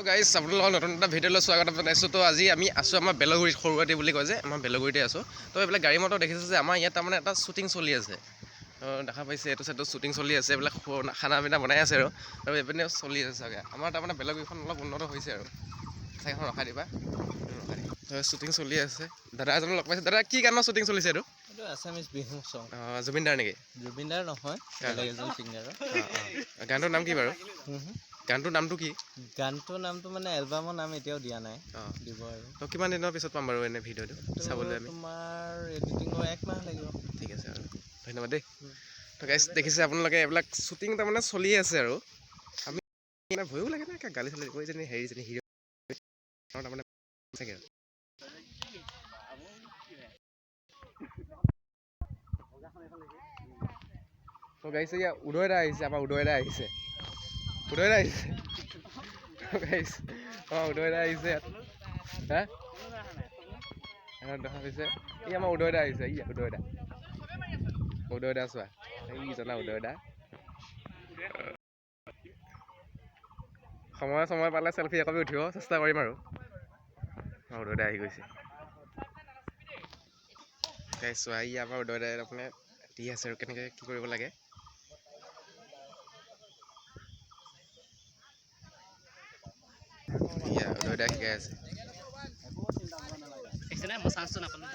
Guys, আপোনালোকৰ নতুন এটা ভিডিঅ'লৈ স্বাগতম জনাইছোঁ। তো আজি আমি আছোঁ আমাৰ বেলগুৰিত, সৰুৱাটি বুলি কয় যে, আমাৰ বেলগুৰিতে আছোঁ। তো এইবিলাক গাড়ী মটৰ দেখিছে যে আমাৰ ইয়াত তাৰমানে এটা শ্বুটিং চলি আছে। তো দেখা পাইছে, এইটো চাইডত শ্বুটিং চলি আছে, এইবিলাক খানা পিনা বনাই আছে আৰু এইপিনে চলি আছে চাগে। আমাৰ তাৰমানে বেলগুৰিখন অলপ উন্নত হৈছে আৰু। চাইকেলখন ৰখাই দিবা, ৰখাই দিবা। তো শ্বুটিং চলি আছে। দাদা এজনক লগ পাইছোঁ। দাদা, কি গানৰ শ্বুটিং চলিছে এইটো? এইটো আছামিজ বিহু চং। অঁ, জুবিনদাৰ নেকি? জুবিনদাৰ নহয়, বেলেগ এজন ছিংগাৰৰ। অঁ, গানটোৰ নাম কি বাৰু? গানটোৰ নামটো কি? গানটোৰ নামটো মানে এলবামৰ নাম এতিয়াও দিয়া নাই। দিব আৰু। তো কিমান দিনৰ পিছত পাম বাৰু এনে ভিডিঅ'টো চাবলৈ আমি? তোমাৰ এডিটিঙৰ এক মাহ লাগিব। ঠিক আছে বাৰু, ধন্যবাদ দেই। তো গাইজ, দেখিছে আপোনালোকে, এইবিলাক শ্বুটিং তাৰমানে চলি আছে আৰু আমি মানে ভয়ো লাগে না, গালি চালি দিব, এইজনী হেৰিজনী হিৰ' তাৰমানে চাগে আৰু। তো গাইজ, এয়া উদয় দা আহিছে, আমাৰ উদয় দা আহিছে, উদয় দা আহিছে। তো গাইজ, আমাৰ উদয় দা আহিছে ইয়াত। হা, দেখা পাইছে, এই আমাৰ উদয় দা আহিছে। ই উদয় দা, উদয় দা চোৱা, এই জনা উদয় দা। সময় সময় পালে চেলফি একপি উঠিব চেষ্টা কৰিম আৰু। আমাৰ উদয় দা আহি গৈছে। গাইজ চোৱা, ই আমাৰ উদয় দাই আপোনাৰ দি আছে আৰু কেনেকৈ কি কৰিব লাগে। ইয়া উদয় দাই শিকাই আছে। মই চান্সটো নাপালোঁ।